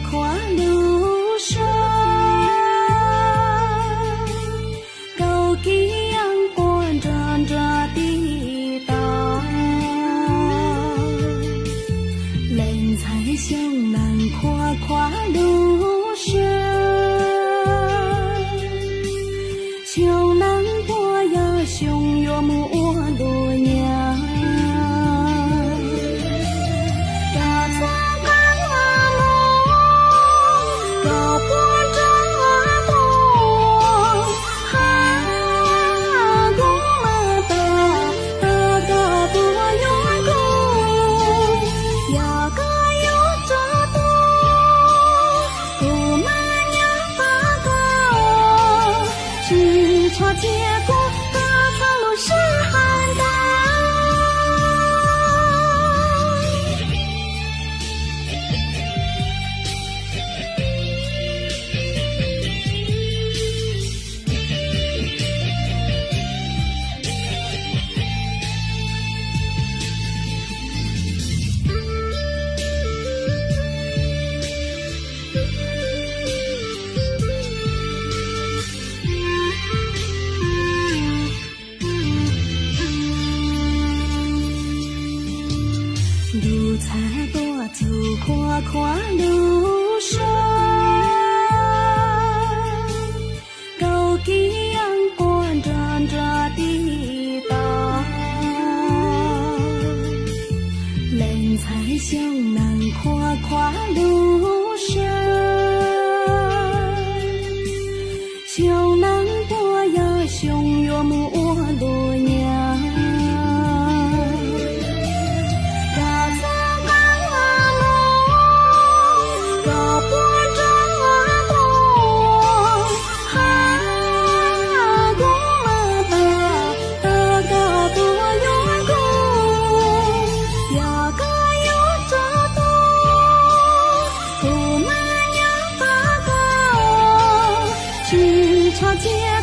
qhuav lub sab, kaus kiab quaj nrog nrog tig tau. Leej ntxhais xyoo nees qhuav qhuav lub sab, xyoo nees puas yog xyoo yuav mus ua luag nyav. Koj txhob qab mus, koj puas nrog tuaj, hab kuv mas tas, koj puas yuav kuv. Yog koj yuav rov tuaj, kuv mas nyob tos koj, tsis txhob cia kuv, koj txhob lub sij hawm ntawd. Ntuj txhab tuaj txug qhuav qhuav lub sab, kaus kiab quaj nrog nrog tig tau. Leej ntxhais xyoo nees qhuav qhuav lub sab, xyoo nees puas yog xyoo yuav mus ua luag nyav. Koj txhob qab mus, koj puas nrog tuaj, hab kuv mas tas, koj puas yuav kuv. Yog koj yuav rov tuaj, kuv mas nyob tos koj, tsis txhob cia